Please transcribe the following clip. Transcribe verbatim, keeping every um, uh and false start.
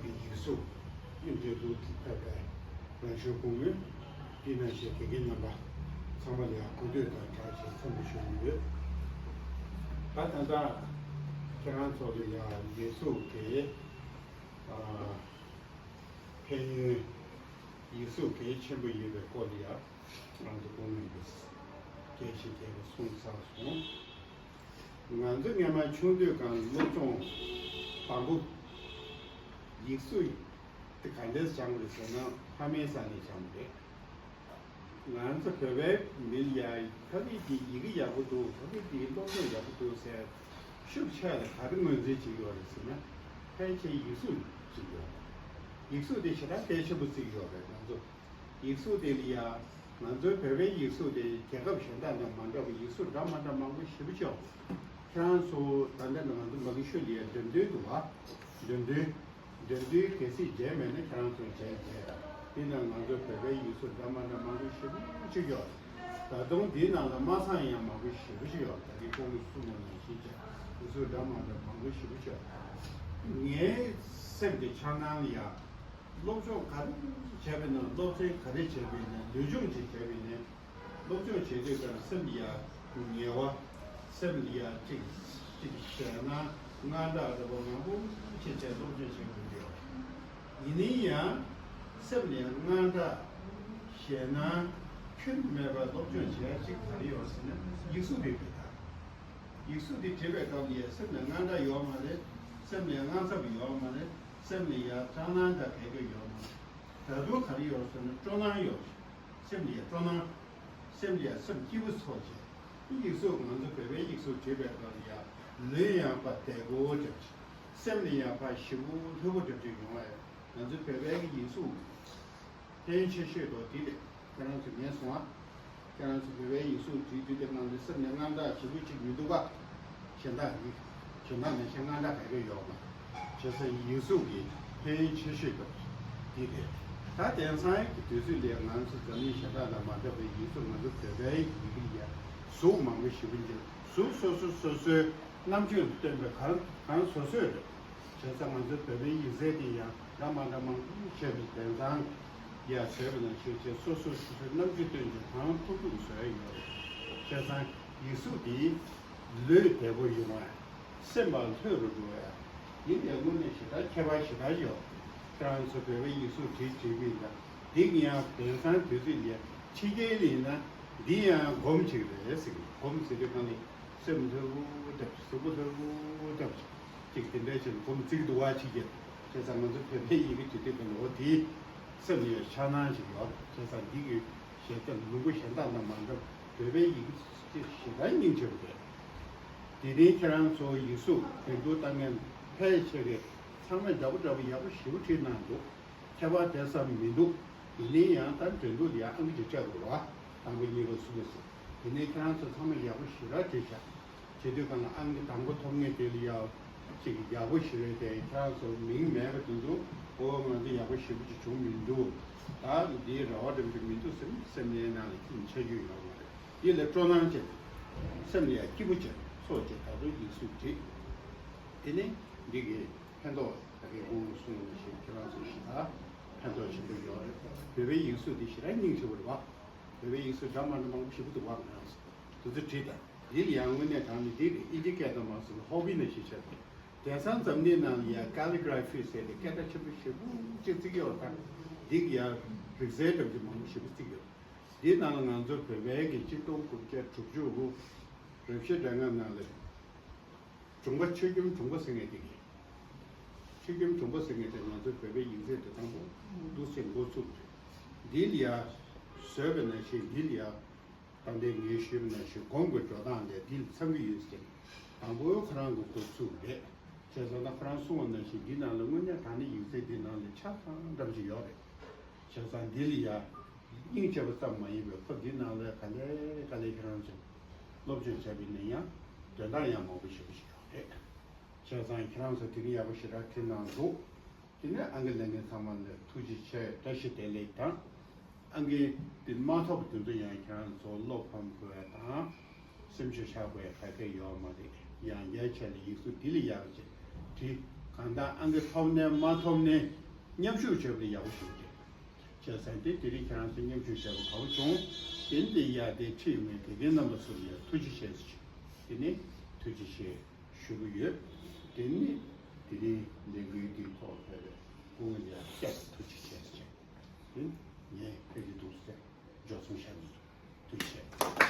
ཡིག་གཟུགས་ཀྱི་འབྲེལ་གཏུག་ཕེབས་པའི་རང་གཞུང་སྐུ་ངོ། དེ་ནང་བཞིན་དགེ་རྒན་རྣམ་པ་ཚང་མ་ལ་ཡང་གུས་འདུད་དང་སྦྲགས་ཞེས་འཚམས་འདྲི་ཞུ་གི་ཡོད། ད་ད་ལྟ་ཁྱེད་རང་ཚོ་ལ་ཡང་ཡིག་གཟུགས་དེ་ཨ་ཕན་ཡོན། ཡིག་གཟུགས་གལ་ཆེན་པོ་ཡིན་པའི་སྐོར་ལ་ཡང་ང་ཚོ་སྐུ་ངོ་གིས་རྒྱས་བཤད་རྒྱས་པ་གསུངས་ཚར་སོང་། ང་ཚོ་སྔན་མ་ཆུང་དུས་སྒང་སློབ་སྦྱོང་དང་པོ་ཡིག་གཟུགས་དེ་ག་འདྲས་སྦྱངས་རེད་ཟེར་ན། ཕ་མའི་ས་ནས་སྦྱངས་རེད། ང་ཚོ་བོད་པའི་མི་ལ་ཡ་ཕ་གི་དེ་ཡི་གེ་ཡག་པོ་འདུག་ཕ་གི་དེ་སློབ་སྦྱོང་ཡག་པོ་འདུག་ཟེར་ཤུགས་ཆེ་ལ་ག་རེ་ངོས་འཛིན་བྱེད་ཀྱི་ཡོད་རེད་ཟེར་ན། ཕལ་ཆེར་ཡིག་གཟུགས་བརྩི་གི་ཡོད་རེད། ཡིག་གཟུགས་དེ་ཞེ་དྲག་གལ་ཆེན་པོ་བརྩི་གི་ཡོད་རེད། ང་ཚོ་ཡིག་གཟུགས་དེ་ལ་ཡ། ང་ཚོའི་བོད་པའི་ཡིག་གཟུགས་དེ་རྒྱལ་ཁབ་གཞན་དག་དང་མ་འདྲ་བའི་ཡིག་གཟུགས་འདྲ་མ་འདྲ་མང་པོ་ཞེ་པོ་ཅིག་ཡོད། ཁྱེད་རང་ཚོ་ད་ལྟ་ང་ཚོ་མ་གི་ཤོད་ལ་ཡ་འགྲེམས་སྟོན་འདུག་བ། འགྲེམས་སྟོན། འགྲེམས་སྟོན་གལ་སྲིད་མཇལ་མེད་ན་ཁྱེད་རང་ཚོ་མཇལ་མཇལ་དང་། དེ་ནང་ང་ཚོ་བོད་པའི་ཡིག་གཟུགས་འདྲ་མ་འདྲ་མང་པོ་ཞེ་པོ་ཅིག་ཡོད། ད་དུང་དེའི་ནང་ལ་སྨྲ་བསམ་ཡང་མང་པོ་ཞེ་པོ་ཅིག་ཡོད། ད་གིན་སྐུ་ངོས་གསུངས་པ་ནང་བཞིན་བྱས་ཡིག་གཟུགས་འདྲ་མ་འདྲ་མང་པོ་ཞེ་པོ་ཅིག་ཡོད། ངའི་སེམས་ཀྱི་འཆར་སྣང་ལ་ཡ། སློབ་སྦྱོང་ག་རེ་བྱས་པ་ཡིན་ན། སློབ་ཚན་ག་རེ་བྱས་པ་ཡིན་ན། ལུས་སྦྱོང་ཅིག་བྱས་པ་ཡིན་ན། སློབ་སྦྱོང་བྱེད་དུས་ཙམ་སེམས་ལ་ཡ་ངལ་བ། སེམས་ལ་ཡ་ཅིག་ཅིག་ཞེད་སྣང་དངངས་སྐྲག་འདྲ་པོ་མང་པོ་ཅིག་བྱས་སློབ་སྦྱོང་བྱེད་དགོས་ཀྱི་ཡོད། ཡིན་ནའི་ཡང་སེམས་ལ་ཡ་དངངས་སྐྲག་ཞེད་སྣང་ཁྱོན་མེད་པར་སློབ་སྦྱོང་བྱེད་ཡ་ཅིག་ག་རེ་ཡོད་ཟེར་ན། ཡིག་གཟུགས་རེད་པས་ད། ཡིག་གཟུགས་འདི་བྲིས་པའི་སྐབས་ལ་ཡ་སེམས་ལ་དངངས་སྐྲག་ཡོད་མ་རེད། སེམས་ལ་ཡ་དངངས་འཚབ་ཡོད་མ་རེད། སེམས་ལ་ཡ་སྐྲག་སྣང་དང་བྲལ་འདོད་ཡོད་མ་རེད། ད་དུང་ག་རེ་ཡོད་ཟེར་ན་སྤྲོ་སྣང་ཡོད། སེམས་ལ་ཡ་སྤྲོ་སྣང་། སེམས་ལ་ཡ་སེམས་སྐྱིད་པོ་ཚོར་བྱས། ཡིག་གཟུགས་ང་ཚོ་བོད་པའི་ཡིག་གཟུགས་བྲིས་པའི་སྐབས་ལ་ཡ་ལུས་ཡང་ཕར་བདེ་པོ་འདྲ་བྱས། སེམས་ལ་ཡ་ཕར་ཞི་བོ་ལྷོད་པོ་འདྲ་བྱས་ཡོང་བ་ཡ་ང་ཚོ་བོད་པའི་ཡིག་གཟུགས་ཕན་ཆེ་ཤོས་དོ་དེ་རེད། ཁྱེད་རང་ཚོ་ཉན་སོང་ཨ། ཁྱེད་རང་ཚོ་བོད་པའི་ཡིག་གཟུགས་བྲིས་དུས་དེ་ནང་ལ་སེམས་ནས་དངངས་སྐྲག་ཞེ་པོ་ཅིག་མི་འདུག་ག་གཞན་དག་ཡིག་གཞན་དག་ནང་བཞིན་དངངས་སྐྲག་ག་གེ་ཡོད་མ་རེད། བྱས་ཙང་ཡིག་གཟུགས་ཀྱི་ཕན་ཡོན་ཆེ་ཤོས་དེ་དེ་རེད། ད་དེང་སང་གི་དུས་ཚོད་ལ་ང་ཚོ་འཛམ་གླིང་གཞན་དག་དང་མ་འདྲ་བའི་ཡིག་གཟུགས། ང་ཚོ་བོད་པའི་ཡི་གེ་ལ་ཡ་གཟུགས་མང་པོ་ཞེ་པོ་ཅིག་གཟུགས་སོ་སོ་སོ་སོའི་རྣམ་དཔྱོད་ལ་སྟོན་པའི་གང་གང་སོ་སོས་རེད། བྱས་ཙང་ང་ཚོའི་བོད་པའི་ཡིག་ཚད་དེ་ཡང་འདྲ་མ་འདྲ་མང་པོ་བྱས་པའི་དོན་ཚང་ཡ་བཟོས་པ་ནང་བཞིན་བྱས། སོ་སོ་སོ་སོའི་རྣམ་དཔྱོད་སྟོན་ཅིང་གང་ཐུབ་ཐུབ་བཟོ་ཡ་ཡོད་རེད། བྱས་ཙང་ཡིག་གཟུགས་འདི་ལུས་བདེ་པོ་ཡོང་བ། སེམས་པ་ལྷོད་རུ་འགྲོ་བ། འདི་ལས་དངོས་གནས་ཞེ་དྲག་ཁྱད་པར་ཞེ་དྲག་ཡོད། ཁྱེད་རང་ཚོ་བོད་པའི་ཡིག་གཟུགས་བྲིས་བྲིས་པ་ཡིན་ན། འདི་ཡང་དེང་སང་དུས་ཚོད་ལ་ཕྱི་རྒྱལ་ལ་ཡིན་ན་འདི་ཡང་སྒོམ་ཅིག་རེད་ཟེར་གི། སྒོམ་ཟེར་དུས་གང་ལ། སེམས་ལྷོད་པོ་ཐབས་གཟུགས་པོ་ལྷོད་པོ་ཐབས་ཅིག་དེ་འདྲ་བྱས་ནས་སྒོམ་རྩེ་གི་འདུག་བ། ཕྱི་རྒྱལ། བྱས་ཙང་ང་ཚོ་བོད་པའི་ཡི་གེ་བྲིས་དུས་གང་ལ་འོ་དེའི་སེམས་ལ་ཡང་འཆར་སྣང་ཞིག་ཡོད། བྱས་ཙང་འདི་གི་ཞལ་ལྟ་ལུང་པ་གཞན་དག་དང་མ་འདྲ་བའི་བོད་པའི་ཡི་གེ་ཅིག་ཞེ་དྲག་སྙིང་རྗེ་པོ་རེད། དེ་རིང་ཁྱེད་རང་ཚོ་ཡིག་གཟུགས་འགྲན་བསྡུར་བཏང་མཁན་ཕལ་ཆེ་བས་ཚང་མས་འདྲ་པོ་འདྲ་པོ་ཡག་པོ་ཞེ་པོ་བྲིས་གནང་འདུག་ཁྱད་པར་དེ་ཙམ་མི་འདུག་ཡིན་ནའི་ཡང་ད་འགྲན་བསྡུར་ལ་ཡང་ཨང་ཀི་ཅིག་སྤྲད་དགོས་རེད་བ། དང་པོ་གཉིས་པ་གསུམ་པ་ཟེར། དེ་ནས་ཁྱེད་རང་ཚོ་ཚང་མ་ཡག་པོ་ཞེ་དྲག་བྲིས་ཤག་བྱེད་དུས་གང་ལ་ཨང་ཀི་དང་པོ་ཐོབ་མཁན་དེ་ལ་ཡང་ཅིག་ཡག་པོ་ཞེ་རེད་དེ། ཁྱེད་རང་ཚོ་མིང་མེད་པ་དེ་ཚོ་ཨོ་ང་ཚོ་ཡག་པོ་ཞེ་པོ་ཅིག་བྱུང་མི་འདུག་ད་འདིའི་རེ་བ་འདྲ་པོ་ཅིག་མི་འདུག་ཟེར་ནས་སེམས་ནས་ནང་ལ་ཅིག་འཆར་རྒྱུ་ཡོད་མ་རེད། འདི་ལ་སྤྲོ་སྣང་བྱེད། སེམས་ལ་ཡང་སྐྱིད་པོ་བྱེད། ཚོགས་བྱེད། ད་དུང་ཡིག་གཟུགས་བྲིས། དེ་ནས་འདི་གི་ཕན་ཐོགས་ད་གིན་སྐུ་ངོས་གསུངས་པ་ནང་བཞིན་ཁྱེད་རང་ཚོ་ཞེ་དྲག་ཕན་ཐོགས་ཆེན་པོ་ཡོད་རེད། བོད་པའི་ཡིག་གཟུགས་འདི་ཞེ་དྲག་སྙིང་རྗེ་པོ་རེད་བ། བོད་པའི་ཡིག་གཟུགས་འདྲ་མ་འདྲ་མང་པོ་ཞེ་པོ་འདུག་བ། ང་རང་ཚོ་དེ་ཚོ་བྲིས་དང་། འདི་ལ་ཡང་དངོས་གནས་དྲང་ནས་འདི་རེད། ཨིན་ཇི་སྐད་དུ་མ་སོང་ཧོ་བི་ནང་བཞིན་བྱས་པ། དེང་སང་འཛམ་གླིང་ནང་ལ་ཡང་ཀ་ལི་གྷ་ར་ཕི་ཟེར་ཏེ་སྐད་གྲགས་ཆེན་པོ་ཞེ་པོ་ཅིག་བརྩི་གི་ཡོད་དང་། འདི་གི་ཡང་རིག་རྩལ་འདྲ་པོ་ཅིག་མང་པོ་ཞེ་པོ་བརྩི་གི་ཡོད། འདི་ནང་ལ་ང་ཚོ་བོད་པའི་གི་གཅིག་སྟོང་དགུ་བརྒྱ་དྲུག་ཅུ་རེ་བཞི་དྲུག་ལྔ་ནང་ལ་སྒྲུང་པ་ཆོས་སྐྱོང་སྒྲུང་པ་ཟེར་མཁན་དེ་གི། ཆོས་སྐྱོང་སྒྲུང་པ་ཟེར་མཁན་དེ་ང་ཚོ་བོད་པའི་ཡིག་ཚད་དེ་དང་པོ་འདུག་སེ་འགོ་བཙུགས་རེད། འདི་ལ་ཡ་བཟོས་པ་ནང་བཞིན་འདི་ལ་ཡ། ད་ལྟའི་ངས་ཞུས་པ་ནང་བཞིན་སྒོམ་གྱི་འགྲོ་སྟངས་དེ་འདི་ལ་འཚམ་གྱི་ཡོད་ཟེར། དང་པོ་ཁོ་རང་གི་འགོ་བཙུགས་རེད། བྱས་ཙང་ད་ཁོ་རང་གསུངས་པ་ནང་བཞིན་འདི་ནང་ལ་དངོས་གནས་དྲང་གནས་ཡིག་ཚད་འདི་ནང་ལ་ཆ་ཚང་འདྲ་པོ་ཅིག་ཡོད་རེད། བྱས་ཙང་འདི་ལ་ཡ་སྙིང་རྗེ་པོ་ཙམ་མ་ཡིན་པའི་ཁོ་འདི་ནང་ལ་ག་ལེ་ག་ལེ་ཁྱེད་རང་ཚོ་སློབ་སྦྱོང་བྱས་པ་ཡིན་ན་ཡང་དོན་དག་ཡང་མང་པོ་ཞེ་པོ་ཞིག་ཡོད་རེད། བྱས་ཙང་ཁྱེད་རང་ཚོ་དེ་རིང་ཡག་པོ་ཞེ་དྲག་བྲིས་གནང་འདུག་དེ་ནས་ཨང་ཀི་ལེན་མཁན་ཚང་མ་ལ་ཐུགས་རྗེ་ཆེ། བཀྲ་ཤིས་བདེ་ལེགས་དང་། ཨང་ཀི་དེ་མ་ཐོབ་པ་དེ་ཚོ་ཡང་ཁྱེད་རང་ཚོ་བློ་ཕམ་དགོས་ཡ་དང་། སེམས་ཤུགས་ཆག་དགོས་ཡ་ག་གེ་ཡོད་མ་རེད། ཡང་རྒྱ་ཆེ་ལ་ཡིག་གཟུགས་འདི་ལས་ཡག་ཅིག་བྲིས། གང་ལྟར་ཨང་ཀི་ཐོབ་ནས་མ་ཐོབ་ནས་མཉམ་ཞུགས་བྱས་པ་ཡག་པོ་ཞིག་རེད། བྱས་ཙང་དེ་དེ་རིང་ཁྱེད་རང་ཚོ་མཉམ་ཞུགས་བྱས་པ་དགའ་པོ་བྱུང་། དེ་འདི་ཡ་དེ་ཁྲིད་ཡོང་མཁན་དགེ་རྒན་རྣམ་པ་ཚོ་ལ་ཡང་ཐུགས་རྗེ་ཆེ་ཟེར་བྱས། དེ་ནི་ཐུགས་རྗེ་ཆེ་ཞུ་གི་ཡོད། དེ་ནི་དེ་རིང་ལས་འགུལ་འདིའི་ཐོག་ཕེབས་པའི་སྐུ་ངོ་ལ་ཡང་བསྐྱར་དུ་ཐུགས་རྗེ་ཆེ་ཟེར་བྱས། དེ་ངས་ཕེབས་ཀྱི་འདུག་ཟེར་འཇོག་མཚམས་བཞག་གི་ཡིན། ཐུགས་རྗེ་ཆེ།